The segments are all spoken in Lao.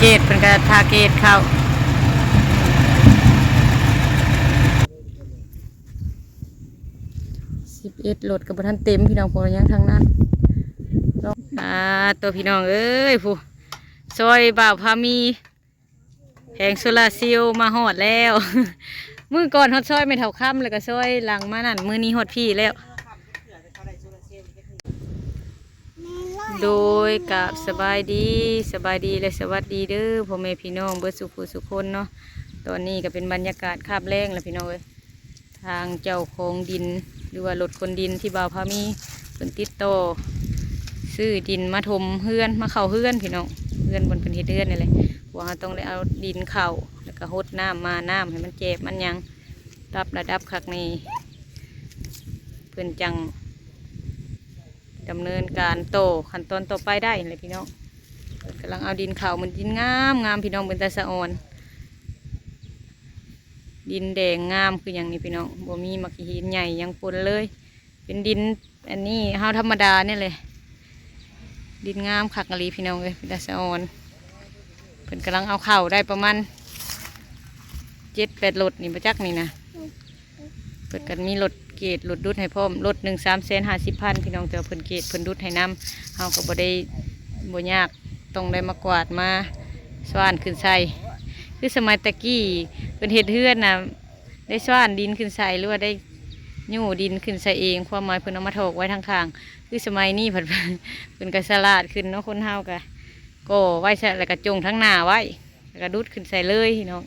ເກດ ເພິ່ນກໍຖ້າເກດເຂົ້າ ສິບເອັດ ລົດກໍບໍ່ທັນເຕັມພີ່ນ້ອງ ເພາະວ່າຍັງທາງນັ້ນ. ອ່າ ໂຕ ພີ່ນ້ອງເອີຍ ຜູ້ ຊ່ອຍບ່າວພາມີ ແຜງໂຊລາເຊວມາຮອດແລ້ວ. ມື້ກ່ອນຮອດຊອຍແມ່ເຖົ້າຄຳ ແລ້ວກໍຊອຍຫຼັງມານັ້ນ ມື້ນີ້ຮອດພີ້ແລ້ວ. ໂດຍ ກາບສະບາຍດີ ສະບາຍດີ ແລະ ສະຫວັດດີເດີພໍ່ແມ່ພີ່ນ້ອງເບິດສູ່ຜູ້ສູ່ຄົນເນາະ. ຕອນນີ້ກໍເປັນບັນຍາກາດຄາບແລງແລ້ວພີ່ນ້ອງເອີຍ. ທາງເຈົ້າຂອງດິນ ຫຼືວ່າລົດຂົນດິນທີ່ບ່າວພາມີເພິ່ນຕິດຕໍ່ຊື້ດິນມາຖົມເຮືອນ ມາເຂົ້າເຮືອນພີ່ນ້ອງ ເຮືອນບ່ອນເພິ່ນເຮັດເຮືອນນີ້ແຫຼະ. ພວກເຮົາຕ້ອງໄດ້ເອົາດິນເຂົ້າ ແລ້ວກໍຫົດນ້ຳ ມານ້ຳໃຫ້ມັນແຈບມັນຫຍັງ ປັບລະດັບຄັກແນ່ ເພິ່ນຈັ່ງດຳເນີນການຕໍ່ຂັ້ນຕອນຕໍ່ໄປໄດ້ແຫຼະພີ່ນ້ອງ. ເພິ່ນກຳລັງເອົາດິນເຂົ້າ ມັນດິນງາມໆ ພີ່ນ້ອງ ເປັນຕາສະອອນ. ດິນແດງງາມຄືຫຍັງນີ້ພີ່ນ້ອງ ບໍ່ມີໝາກຫີນໃຫຍ່ຫຍັງປົນເລີຍ. ເປັນດິນອັນນີ້ເຮົາທຳມະດານີ້ແຫຼະ. ດິນງາມຄັກອີ່ຫຼີພີ່ນ້ອງເອີຍ ເປັນຕາສະອອນ. ເພິ່ນກຳລັງເອົາເຂົ້າໄດ້ປະມານເຈັດແປດລົດນີ້ບໍ່ຈັກນີ້ນະ. ເພິ່ນກໍມີລົດເກດ ລົດດຸດໃຫ້ພ້ອມ ລົດໜຶ່ງສາມແສນຫ້າສິບພັນພີ່ນ້ອງ ແຕ່ວ່າເພິ່ນເກດ ເພິ່ນດຸດໃຫ້ນຳ. ເຮົາກໍບໍ່ໄດ້ ບໍ່ຍາກ ຕ້ອງໄດ້ມາກວາດມາສະຫວ່ານຂຶ້ນໃສ່ ຄືສະໄໝແຕ່ກີ້ເພິ່ນເຮັດເຮືອນນະ ໄດ້ສະຫວ່ານດິນຂຶ້ນໃສ່ ຫຼືວ່າໄດ້ຍູ້ດິນຂຶ້ນໃສ່ເອງ ຄວາມໝາຍເພິ່ນເອົາມາຖອກໄວ້ທາງຂ້າງ. ຄືສະໄໝນີ້ພັດ ເພິ່ນກໍສະຫຼາດຂຶ້ນເນາະ ຄົນເຮົາກໍກໍ່ໄວ້ຊະ ແລ້ວກໍຈົ່ງທາງໜ້າໄວ້ ແລ້ວກໍດຸດຂຶ້ນໃສ່ເລີຍພີ່ນ້ອງ.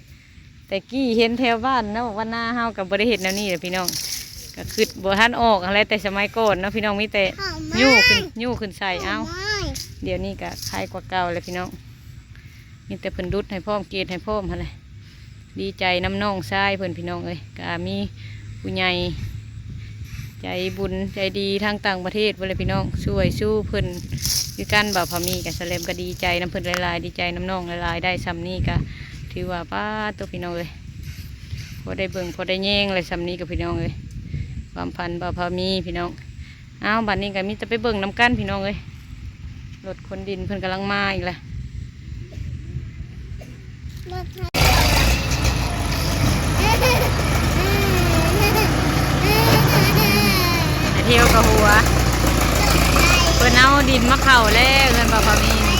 ແຕ່ກີ້ເຫັນແຖວບ້ານເນາະ ບ້ານນາເຮົາກໍບໍ່ໄດ້ເຮັດແນວນີ້ແຫຼະພີ່ນ້ອງ ກໍຄິດບໍ່ທັນອອກຫັ້ນແຫຼະ. ແຕ່ສະໄໝກ່ອນເນາະພີ່ນ້ອງ ມີແຕ່ຍູ້ຂຶ້ນ ຍູ້ຂຶ້ນໃສ່. ເອົ້າ ດຽວນີ້ກໍໄຄກວ່າເກົ່າແຫຼະພີ່ນ້ອງ ມີແຕ່ເພິ່ນດຸດໃຫ້ພ້ອມ ເກດໃຫ້ພ້ອມຫັ້ນແຫຼະ. ດີໃຈນຳນ້ອງຊາຍເພິ່ນພີ່ນ້ອງເອີຍ ກໍມີຜູ້ໃຫຍ່ໃຈບຸນໃຈດີທາງຕ່າງປະເທດພຸ້ນແຫຼະພີ່ນ້ອງ ຊ່ວຍຊູເພິ່ນຄືກັນ. ບ່າວພາມີກັບສາວແຫຼມກໍດີໃຈນຳເພິ່ນຫຼາຍໆ ດີໃຈນຳນ້ອງຫຼາຍໆ ໄດ້ຊ່ຳນີ້ກໍຖືວ່າ ປາດໂທ້ ພີ່ນ້ອງເອີຍ ພໍໄດ້ເບິ່ງພໍໄດ້ແຍງແຫຼະຊ່ຳນີ້ກໍ ພີ່ນ້ອງເອີຍ ຄວາມຝັນບ່າວພາມີພີ່ນ້ອງ. ອ້າວ ບັດນີ້ກໍມີແຕ່ໄປເບິ່ງນຳກັນພີ່ນ້ອງເອີຍ ລົດຂົນດິນເພິ່ນກຳລັງມາອີກແລ້ວ. ໄປທ່ຽວກະຫົວ ເພິ່ນເອົາດິນມາເຂົ້າແລ້ວ ເຮືອນບ່າວພາມີນີ້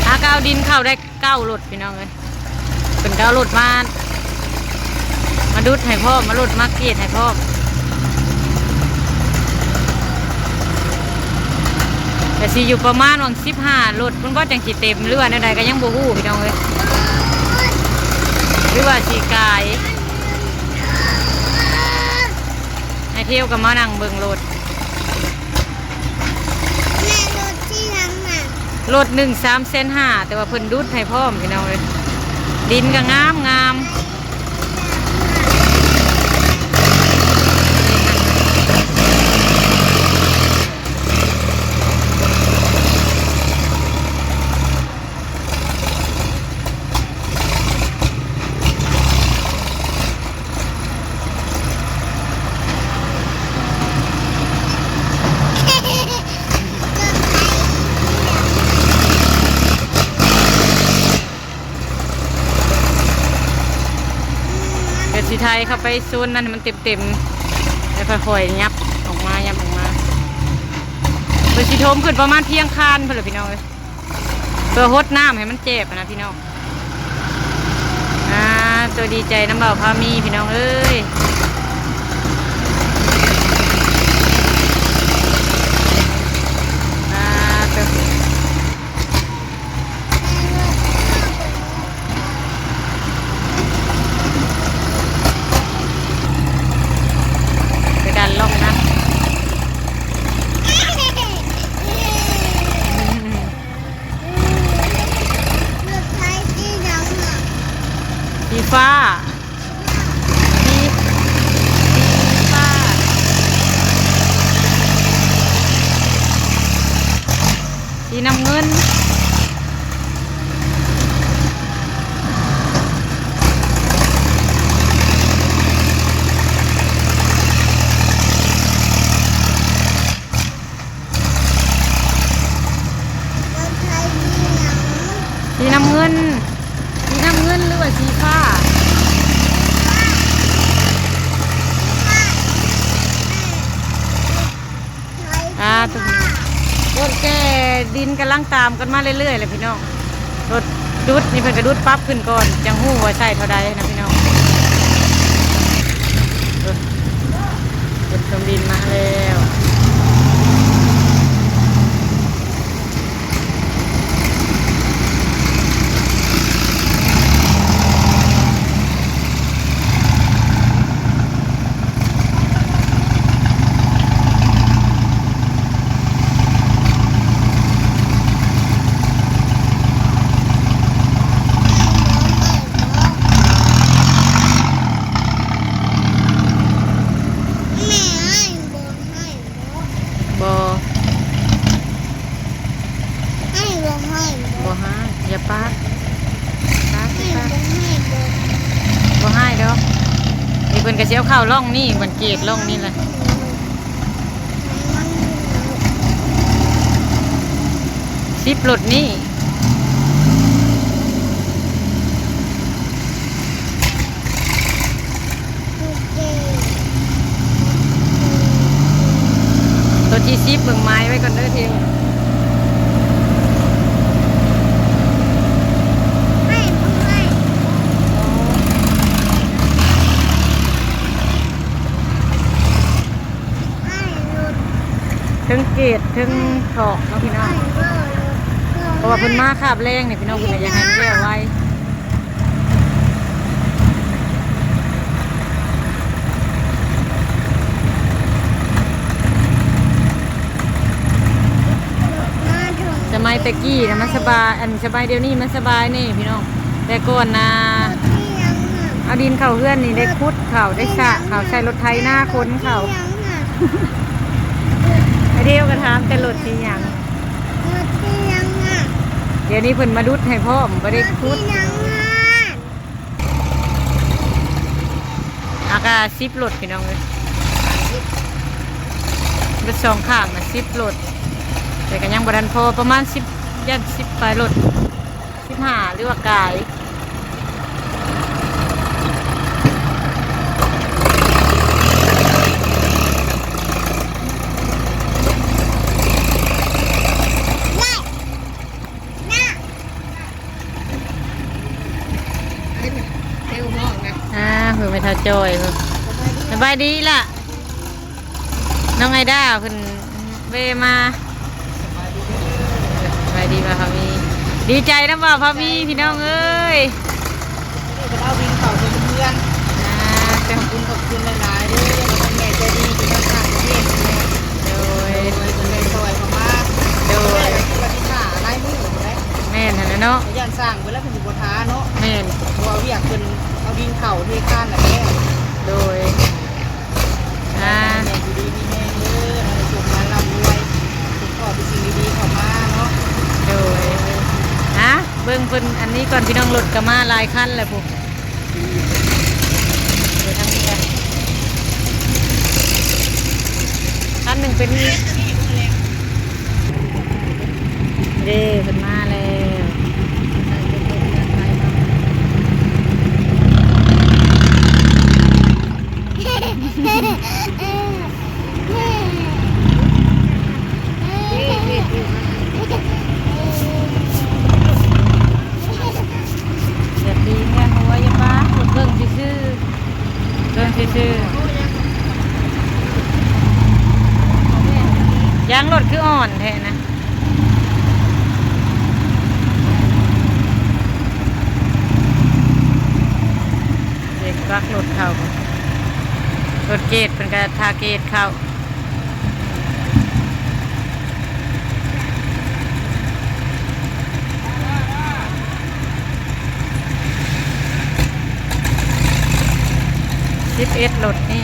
ຫາກໍເອົາດິນເຂົ້າໄດ້ ເກົ້າລົດພີ່ນ້ອງເອີຍ ເພິ່ນກໍເອົາລົດມາ ມາດຸດໃຫ້ພ້ອມ ມາລົດມາກຣີດໃຫ້ພ້ອມ ກໍຊິຢູ່ປະມານຫວ່າງສິບຫ້າລົດພຸ້ນບໍ່ ຈັ່ງຊິເຕັມ ຫຼືວ່າແນວໃດກໍຍັງບໍ່ຮູ້ພີ່ນ້ອງເອີຍ ຫຼືວ່າຊິກາຍ ໃຫ້ທ່ຽວກໍມານັ່ງເບິ່ງລົດ. ແມ່ ລົດທີ່ຫຼັງນະ ລົດໜຶ່ງສາມແສນຫ້າ ແຕ່ວ່າເພິ່ນດຸດໃຫ້ພ້ອມພີ່ນ້ອງເອີຍ ດິນກໍງາມໆ. ກໍຊິໄຖເຂົ້າໄປໂຊນນັ້ນໃຫ້ມັນເຕັມໆ ແລ້ວຄ່ອຍໆຫຍັບອອກມາ ຫຍັບອອກມາ ເພິ່ນຊິຖົມຂຶ້ນປະມານພຽງຄານພຸ້ນແຫຼະພີ່ນ້ອງເອີຍ. ເພື່ອຫົດນ້ຳໃຫ້ມັນແຈບຫັ້ນນະພີ່ນ້ອງ. ອ່າ ໂຕ ດີໃຈນຳບ່າວພາມີພີ່ນ້ອງເອີຍ. ອ່າ ໂຕ ໄປດັນລ່ອງນຳ. ສີຟ້າ ສີ ສີຟ້າ ສີນ້ຳເງິນ. ດິນກຳລັງຕາມກັນມາເລື້ອຍໆແຫຼະພີ່ນ້ອງ. ລົດດຸດນີ້ເພິ່ນກະດຸດປັບຂຶ້ນກ່ອນ ຈັ່ງຮູ້ວ່າໃຊ້ເທົ່າໃດນະພີ່ນ້ອງ. ເອີ ເພິ່ນສົ່ງດິນມາແລ້ວ. ບໍ່ ອ້າຍບໍ່ຮ້າຍບໍ່? ບໍ່ຮ້າຍ ຢ່າປາກ ປາກ ອ້າຍ ປາກ ບໍ່ຮ້າຍບໍ່? ບໍ່ຮ້າຍດອກ. ນີ້ເພິ່ນກະຊິເອົາເຂົ້າລ່ອງນີ້ ບັນເກດລ່ອງນີ້ແຫຼະ ສິບລົດນີ້. ໂຕທີສິບ ເບິ່ງໄມ້ໄວ້ກ່ອນເດີທິວ. ເທິງເກດເທິງຖອກເນາະພີ່ນ້ອງ ເພາະວ່າເພິ່ນມາຄາບແລງນີ້ພີ່ນ້ອງ ເພິ່ນກະຢາກໃຫ້ແລ້ວໄວ. ສະໄໝແຕ່ກີ້ນະມັນສະບາຍ ອັນສະໄໝດຽວນີ້ມັນສະບາຍແດ່ພີ່ນ້ອງ ແຕ່ກ່ອນນະ ເອົາດິນເຂົ້າເຮືອນນີ້ ໄດ້ຂຸດເຂົ້າ ໄດ້ສາກເຂົ້າ ໃຊ້ລົດໄຖນາຂົນເຂົ້າ. ດຽວກະຖາມແຕ່ລົດຊິຫຍັງ ດຽວນີ້ເພິ່ນມາດຸດໃຫ້ພ້ອມ ບໍ່ໄດ້ຂຸດ. ອາກາສິບລົດພີ່ນ້ອງເອີຍ ລົດສອງຂ້າງນະສິບລົດ ແຕ່ກະຍັງບໍ່ທັນພໍ ປະມານສິບ ຢ້ານສິບປາຍລົດ ສິບຫ້າ ຫຼືວ່າກາຍ. ອາ ເພິ່ນແມ່ເຖົ້າຈ້ອຍເພິ່ນ ສະບາຍດີລະ ນ້ອງໄອດາເພິ່ນແວ່ມາ. ສະບາຍດີບ່າວພາມີ ດີໃຈນຳບ່າວພາມີພີ່ນ້ອງເອີຍ. ນີ້ເພິ່ນເອົາດິນເຂົ້າເຮືອນ ອາ ຂອບຄຸນ ຂອບຄຸນຫຼາຍໆເດີ ທາງແມ່ໃຈດີທີ່ມາສ້າງປະເທດ ໂດຍ ໂດຍ ເພິ່ນໄດ້ຊ່ອຍເຂົ້າມາ ໂດຍ ແມ່ນ ທີ່ວ່າສິຖ້າຫຼາຍມື້ພຸ້ນແຫຼະ ແມ່ນຫັ້ນແຫຼະເນາະ ຢ້ານສ້າງເບິດແລ້ວເພິ່ນຊິບໍ່ຖ້າເນາະ ແມ່ນ ເພາະວ່າວຽກເພິ່ນເອົາດິນເຂົ້າເທຄານແລ້ວ ໂດຍ ອາ ແມ່ຢູ່ດີມີແຮງເດີ ໃຫ້ໂຊກມາລ່ຳລວຍ ເປັນພໍ່ເປັນສິ່ງດີໆເຂົ້າມາເນາະ ໂດຍ ອາ ເບິ່ງເພິ່ນອັນນີ້ກ່ອນພີ່ນ້ອງ ລົດກະມາຫຼາຍຄັນແລ້ວພຸ້ນ. ເດີ ທາງນີ້ກະ ຄັນໜຶ່ງເປັນ ເດ້ ເພິ່ນມາແລ້ວ. ຢ່າຕີເມືອຫົວ ຢ່າປາ ເບິ່ງຊື່ໆ ເບິ່ງຊື່ໆ. ຢາງລົດຄືອ່ອນແທ້ນະ ເດັກວັກລົດເຂົ້າ ລົດເກດເພິ່ນກະຖ້າເກດເຂົ້າ. ສິບເອັດລົດນີ້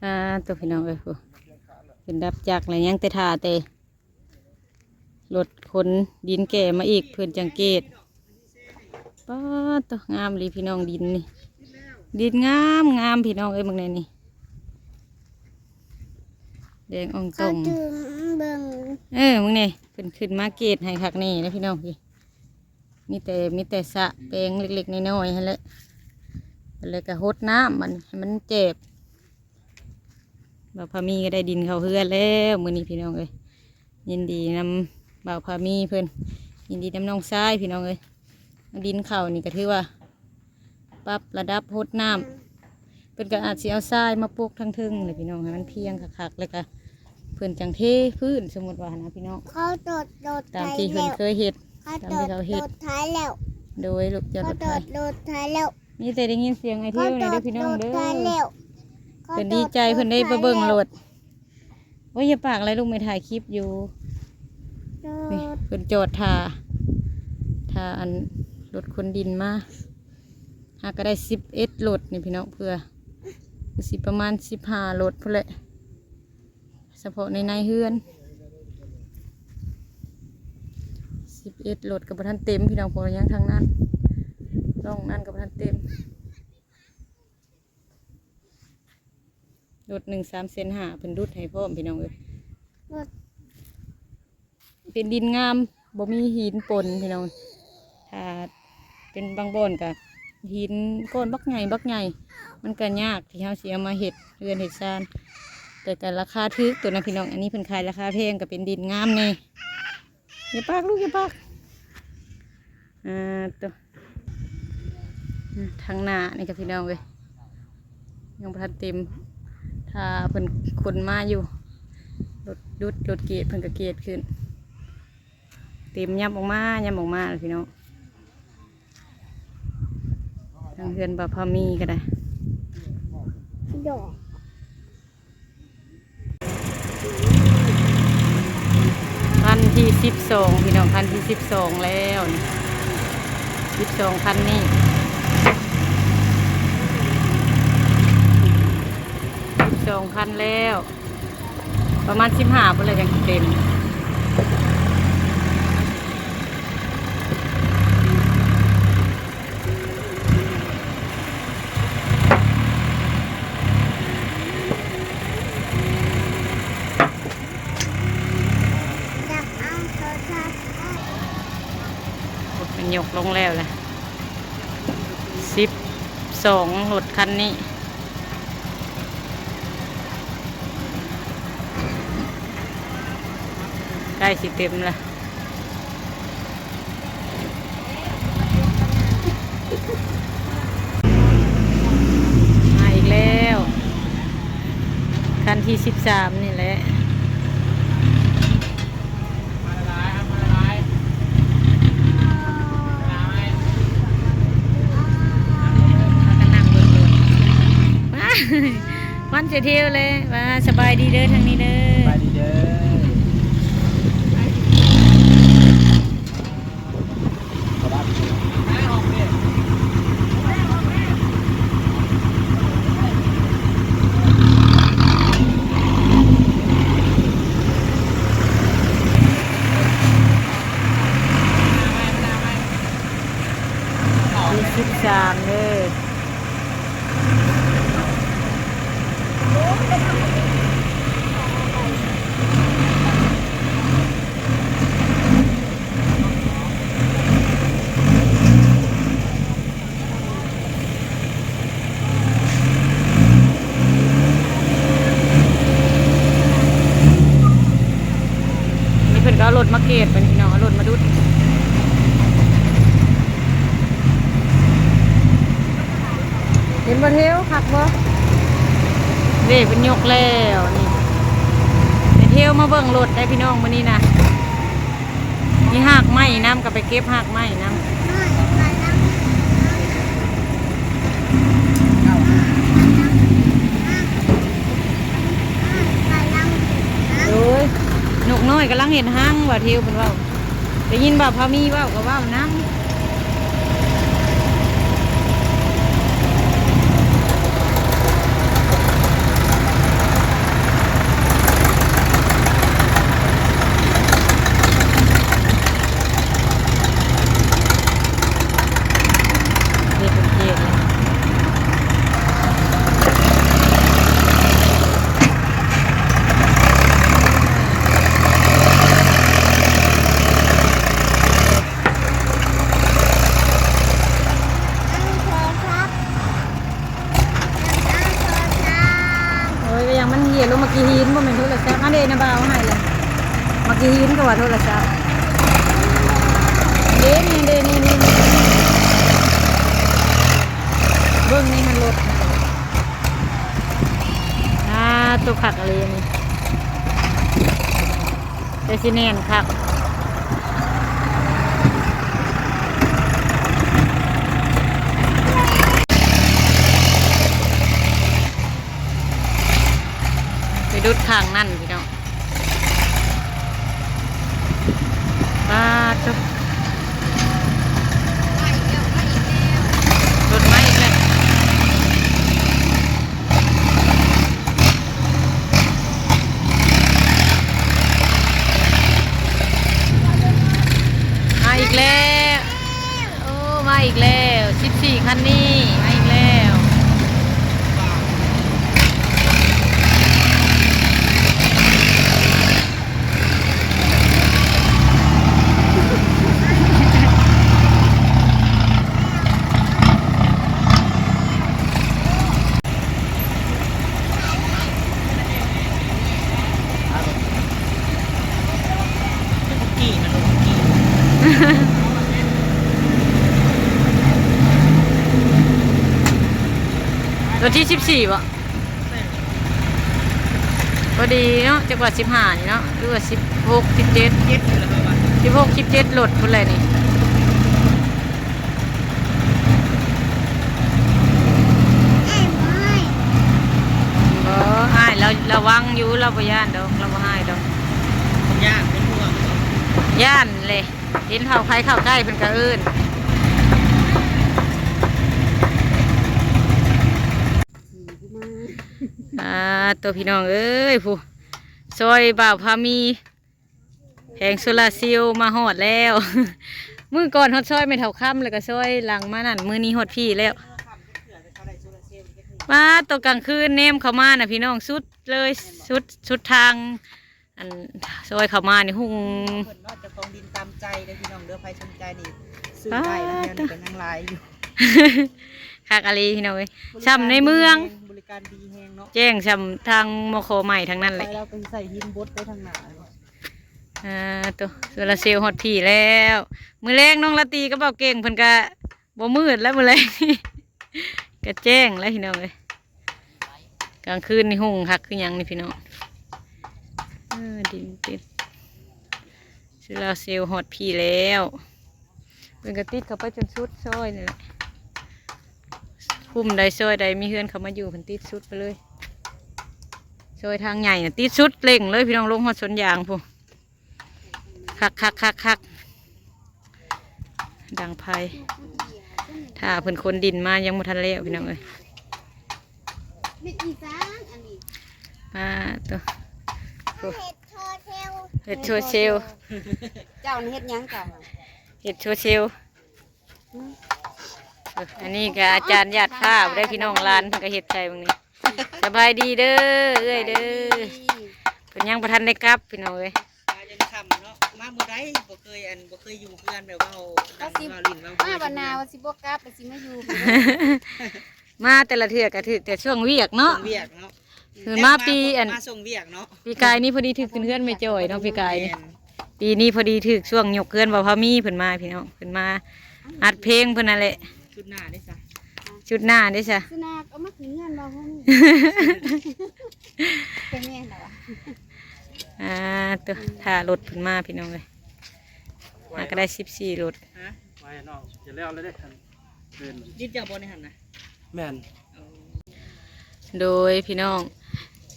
ອ່າ ໂຕ ພີ່ນ້ອງເອີຍ ເພິ່ນດັບຈັກແລ້ວ ຍັງແຕ່ຖ້າແຕ່ ລົດຂົນດິນແກ່ມາອີກ ເພິ່ນຈັ່ງເກດ. ປາດໂຕ ງາມອີ່ຫຼີພີ່ນ້ອງ ດິນນີ້ ດິນງາມໆ ພີ່ນ້ອງເອີຍ ເບິ່ງແດ່ນີ້ ແດງອ່ອງ ເຂົາຕື່ມ ເບິ່ງ ເອີ ເບິ່ງແດ່ ເພິ່ນຂຶ້ນມາເກດໃຫ້ຄັກແນ່ເດ້ພີ່ນ້ອງ ນີ້ ມີແຕ່ ມີແຕ່ສະແປງເລັກໆນ້ອຍໆຫັ້ນແຫຼະ. ແລ້ວກໍຫົດນ້ຳ ມັນໃຫ້ມັນແຈບ. ບ່າວພາມີກໍໄດ້ດິນເຂົ້າເຮືອນແລ້ວມື້ນີ້ພີ່ນ້ອງເອີຍ. ຍິນດີນຳບ່າວພາມີເພິ່ນ ຍິນດີນຳນ້ອງຊາຍພີ່ນ້ອງເອີຍ. ດິນເຂົ້ານີ້ກໍຖືວ່າປັບລະດັບຫົດນ້ຳ ເພິ່ນກໍອາດຊິເອົາຊາຍມາປົກທາງເທິງແຫຼະພີ່ນ້ອງ ໃຫ້ມັນພຽງຄັກໆ ແລ້ວກໍເພິ່ນຈັ່ງເທພື້ນ ສົມມຸດວ່ານະພີ່ນ້ອງ ເຂົາໂດດລົດໄຖແລ້ວ ຕາມທີ່ເພິ່ນເຄີຍເຮັດ ເຂົາ ຕາມທີ່ເຂົາເຮັດ ໂດດລົດໄຖແລ້ວ. ໂດຍ ລູກເຈົ້າ ເຂົາໂດດລົດໄຖແລ້ວ. ມີແຕ່ໄດ້ຍິນສຽງອ້າຍເທວນີ້ເດີພີ່ນ້ອງເດີ ເພິ່ນດີໃຈ ເພິ່ນໄດ້ໄປເບິ່ງລົດ. ໂອ້ຍ ຢ່າປາກຫຼາຍລູກ ແມ່ຖ່າຍຄລິບຢູ່. ນີ້ເພິ່ນຈອດຖ້າ ຖ້າອັນລົດຂົນດິນມາ ຫາກໍໄດ້ສິບເອັດລົດນີ້ພີ່ນ້ອງ ເພື່ອ ຄືຊິປະມານສິບຫ້າລົດພຸ້ນແຫຼະ ສະເພາະໃນ ໃນເຮືອນ ສິບເອັດລົດກໍບໍ່ທັນເຕັມພີ່ນ້ອງ ເພາະວ່າຍັງທາງນັ້ນ ຮ່ອງນັ້ນກໍບໍ່ທັນເຕັມ. ລົດໜຶ່ງສາມແສນຫ້າ ເພິ່ນດຸດໃຫ້ພ້ອມພີ່ນ້ອງເອີຍ ລົດ ເປັນດິນງາມ ບໍ່ມີຫີນປົນພີ່ນ້ອງ. ຖ້າເປັນບາງບ່ອນກະຫີນກ້ອນບັກໃຫຍ່ ບັກໃຫຍ່ ມັນກະຍາກທີ່ເຮົາຊິເອົາມາເຮັດເຮືອນເຮັດຊານ ແຕ່ກະລາຄາຖືກໂຕນະພີ່ນ້ອງ. ອັນນີ້ເພິ່ນຂາຍລາຄາແພງ ກະເປັນດິນງາມແດ່. ຢ່າປາກລູກ ຢ່າປາກ. ອ່າ ໂຕ ທາງໜ້ານີ້ກໍພີ່ນ້ອງເອີຍ ຍັງບໍ່ທັນເຕັມ ຖ້າເພິ່ນຂົນມາຢູ່ ລົດດຸດ ລົດເກດ ເພິ່ນກໍເກດຂຶ້ນ ເຕັມ ຍັບອອກມາ ຍັບອອກມາແລ້ວພີ່ນ້ອງ. ທາງເຮືອນບ່າວພາມີກໍໄດ້ ຄັນທີສິບສອງພີ່ນ້ອງ ຄັນທີສິບສອງແລ້ວນີ້ ສິບສອງຄັນນີ້ ສິບສອງຄັນແລ້ວ ປະມານສິບຫ້າພຸ້ນແຫຼະຈັ່ງຊິເຕັມ. ເພິ່ນຍົກລົງແລ້ວລະ ສິບສອງ ລົດຄັນນີ້ ໃກ້ຊິເຕັມລະ. ມາອີກແລ້ວ ຄັນທີສິບສາມນີ້ແຫຼະ. ຄວັນເສຍເທວເລີຍວ່າ ສະບາຍດີເດີ ທາງນີ້ເດີ ສະບາຍດີເດີ. ທີສິບສາມເດີ. ນີ້ເພິ່ນກໍເອົາລົດມາເກດ ເພິ່ນເອົາລົດມາດຸດ. ເຫັນບໍ່ເທວ ຄັກບໍ່? ເດ້ ເພິ່ນຍົກແລ້ວນີ້. ໄປເທວມາເບິ່ງລົດໄດ້ພີ່ນ້ອງ ມື້ນີ້ນະ. ມີຮາກໄມ້ນຳ ກໍໄປເກັບຮາກໄມ້ນຳ. ໂອ້ຍ ນົກນ້ອຍກຳລັງເຮັດຮັງວ່າ ເທວເພິ່ນເວົ້າ. ໄດ້ຍິນບ່າວພາມີເວົ້າກໍເວົ້ານຳ. ເຮັດເປັນເຂດເລີຍ. ເດ້ນະ ບ່າວໃຫ້ລະ ມັກຊິຫີນກໍວ່າໂທລະສັບ ເດ້ນີ້ ເດ້ນີ້ ນີ້ ເບິ່ງນີ້ຫັ້ນລົດ ອ່າ ໂຕຄັກອີ່ຫຼີນີ້ ແຕ່ຊິແໜ້ນຄັກ ໄປດຸດຂ້າງນັ້ນພີ່ນ້ອງ. ປາດໂທ້ ລົດມາອີກແລ້ວ ມາອີກແລ້ວ. ໂອ້ ມາອີກແລ້ວ ສິບສີ່ຄັນນີ້ ມາອີກແລ້ວ. ວັນທີສິບສີ່ບໍ່? ພໍດີເນາະ ຈັກວ່າສິບຫ້ານີ້ເນາະ ຫຼືວ່າສິບຫົກ ສິບເຈັດ ສິບຫົກ ສິບເຈັດ ລົດພຸ້ນແຫຼະນີ້. ບໍ່ ອ້າຍລາວລະວັງຢູ່ ລາວບໍ່ຢ້ານດອກ ລາວບໍ່ຮ້າຍດອກ. ຢ້ານ ເປັນຫ່ວງ ຢ້ານແຫຼະ ເຫັນເຂົາໃຜເຂົ້າໃກ້ເພິ່ນກະເອີ້ນ. ອ່າ ໂຕ ພີ່ນ້ອງເອີຍ ຜູ້ຊ່ອຍບ່າວພາມີ ແຜງໂຊລາເຊວມາຮອດແລ້ວ. ມື້ກ່ອນຮອດຊ່ອຍແມ່ເຖົ້າຄຳ ແລ້ວກໍຊ່ອຍຫຼັງມານັ້ນ ມື້ນີ້ຮອດພີ້ແລ້ວ. ປາດ ຕອນກາງຄືນແນມເຂົ້າມານະ ພີ່ນ້ອງ ສຸດເລີຍ ສຸດ ສຸດທາງ ອັນ ຊ່ອຍເຂົ້າມານີ້ຮຸ່ງ ເພິ່ນເນາະ ເຈົ້າຂອງດິນຕາມໃຈເດີພີ່ນ້ອງເດີ ໃຜສົນໃຈນີ້ຊື້ໄດ້ນະ ແຖວນີ້ກໍຍັງຫຼາຍຢູ່. ຄັກອີ່ຫຼີພີ່ນ້ອງເອີຍ ຊ່ຳໃນເມືອງ ບໍລິການດີແຮງເນາະ ແຈ້ງຊ່ຳທາງ ມຄ ໃໝ່ທັງນັ້ນແຫຼະ. ໄປລາວກໍຊິໃສ່ຫີນບົດໄປທາງໜ້າ. ອ່າ ໂຕ ໂຊລາເຊວຮອດພີ້ແລ້ວ. ມື້ແລງນ້ອງລາຕີກັບບ່າວເກັ່ງເພິ່ນກະບໍ່ມືດແລ້ວ ມື້ແລງກະແຈ້ງແລ້ວພີ່ນ້ອງເອີຍ. ກາງຄືນນີ້ຮຸ່ງຄັກຄືຫຍັງນີ້ພີ່ນ້ອງ. ເອີ ດິນຕິດ ໂຊລາເຊວຮອດພີ້ແລ້ວ. ເພິ່ນກໍຕິດເຂົ້າໄປຈົນສຸດຊອຍນີ້ແຫຼະ ຄຸ້ມໃດຊອຍໃດມີເຮືອນເຂົ້າມາຢູ່ ເພິ່ນຕິດສຸດໄປເລີຍ. ຊອຍທາງໃຫຍ່ນະຕິດສຸດເລັ່ງເລີຍພີ່ນ້ອງ ລົງຮອດສວນຢາງພຸ້ນ. ຄັກໆໆໆ ດັງໄຟ ຖ້າເພິ່ນຂົນດິນມາຍັງບໍ່ທັນແລ້ວພີ່ນ້ອງເອີຍ. ເຮັດອີສານອັນນີ້ ປາດໂທ້ ເຮັດໂຊເຊວ ເຮັດໂຊເຊວ. ເຈົ້າເຮັດຫຍັງເຈົ້າ? ເຮັດໂຊເຊວ. ເອີ ອັນນີ້ກໍອາຈານຢາດຟ້າບໍ່ໄດ້ພີ່ນ້ອງ ຫຼານເພິ່ນກໍເຮັດໃສ່ເບິ່ງນີ້. ສະບາຍດີເດີເອື້ອຍເດີ. ເພິ່ນຍັງບໍ່ທັນໄດ້ກັບພີ່ນ້ອງເອີຍ. ມາຈົນຄ່ຳເນາະ ມາມື້ໃດບໍ່ເຄີຍ ອັນ ບໍ່ເຄີຍຢູ່ເຮືອນແບບເວົ້າ ເວົ້າຫຼິ້ນເວົ້າຫົວ ມາບັດໜ້າວ່າຊິບໍ່ກັບ ແລ້ວຊິມາຢູ່. ມາແຕ່ລະເທື່ອກໍຖືກແຕ່ຊ່ວງວຽກເນາະ ຊ່ວງວຽກເນາະ. ຄືມາປີ ອັນ ມາຊ່ວງວຽກເນາະ ປີກາຍນີ້ພໍດີຖືກຂຶ້ນເຮືອນແມ່ຈ່ອຍເນາະ ປີກາຍນີ້. ແມ່ນ ປີນີ້ພໍດີຖືກຊ່ວງຍົກເຮືອນບ່າວພາມີເພິ່ນມາພີ່ນ້ອງ ເພິ່ນມາອັດເພງເພິ່ນນັ້ນແຫຼະ. ຊຸດໜ້າເດ້ຊະ ຊຸດໜ້າເດ້ຊະ ຊຸດໜ້າເອົາມາຂຶ້ນເຮືອນບ່າວພາມີ. ແມ່ນແລ້ວຫວາ ອ່າ ໂຕ ຖ້າລົດເພິ່ນມາພີ່ນ້ອງເອີຍ. ຫາກໍໄດ້ສິບສີ່ລົດ ຮະ ໄວ້ນ້ອງຈະແລ້ວແລ້ວເດ້. ດິດເຈົ້າບໍ່ໃນຫັ້ນນະ? ແມ່ນ ໂດຍພີ່ນ້ອງ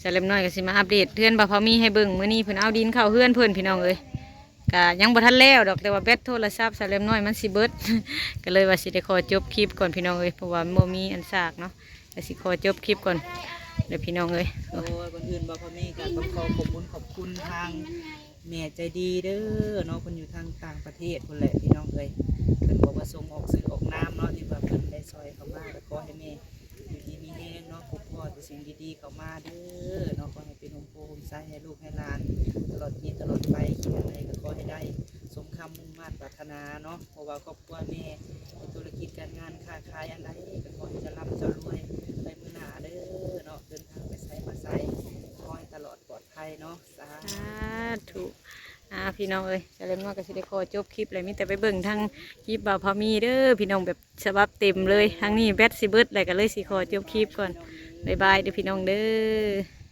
ສາວແຫຼມນ້ອຍກໍຊິມາອັບເດດເຮືອນບ່າວພາມີໃຫ້ເບິ່ງ. ມື້ນີ້ເພິ່ນເອົາດິນເຂົ້າເຮືອນເພິ່ນພີ່ນ້ອງເອີຍ. ກະຍັງບໍ່ທັນແລ້ວດອກ ແຕ່ວ່າແບັດໂທລະສັບສາວແຫຼມນ້ອຍມັນຊິເບິດ ກໍເລີຍວ່າຊິໄດ້ຂໍຈົບຄລິບກ່ອນພີ່ນ້ອງເອີຍ ເພາະວ່າມັນບໍ່ມີອັນສາກເນາະ. ກໍຊິຂໍຈົບຄລິບກ່ອນເດີພີ່ນ້ອງເອີຍ. ໂອ້ຍ ກ່ອນອື່ນບ່າວພາມີກໍຕ້ອງຂໍຂອບບຸນຂອບຄຸນທາງ ແມ່ໃຈດີເດີເນາະ ເພິ່ນຢູ່ທາງຕ່າງປະເທດພຸ້ນແຫຼະພີ່ນ້ອງເອີຍ. ເພິ່ນບໍ່ປະສົງອອກຊື່ອອກນາມເນາະ ທີ່ວ່າເພິ່ນໄດ້ຊ່ອຍເຂົ້າມາ ກໍຂໍໃຫ້ແມ່ຢູ່ດີມີແຮງເນາະ ພົບພໍ້ແຕ່ສິ່ງດີໆເຂົ້າມາເດີເນາະ. ຂໍໃຫ້ເປັນຮົ່ມໂພຮົ່ມໄຊໃຫ້ລູກໃຫ້ຫຼານຕະຫຼອດປີຕະຫຼອດໄປ ຄິດອັນໃດກໍຂໍໃຫ້ໄດ້ສົມຄຳມຸ່ງມາດປາດຖະໜາເນາະ. ເພາະວ່າຄອບຄົວແມ່ເຮັດທຸລະກິດການງານຄ້າຂາຍອັນໃດ ກໍຂໍໃຫ້ຈະລ່ຳຈະລວຍໄປມື້ໜ້າເດີເນາະ. ເດີນທາງໄປໃສມາໃສ ຂໍໃຫ້ຕະຫຼອດປອດໄພເນາະ. ສາ ພີ່ນ້ອງເອີຍ ສາວແຫຼມນ້ອຍກໍຊິໄດ້ຂໍຈົບຄລິບແລ້ວ ມີແຕ່ໄປເບິ່ງທາງຄລິບບ່າວພາມີເດີພີ່ນ້ອງ ແບບສະບັບເຕັມເລີຍ. ທາງນີ້ແບັດຊິເບິດແລ້ວ ກໍເລີຍຊິຂໍຈົບຄລິບກ່ອນ. ບາຍບາຍເດີພີ່ນ້ອງເດີ.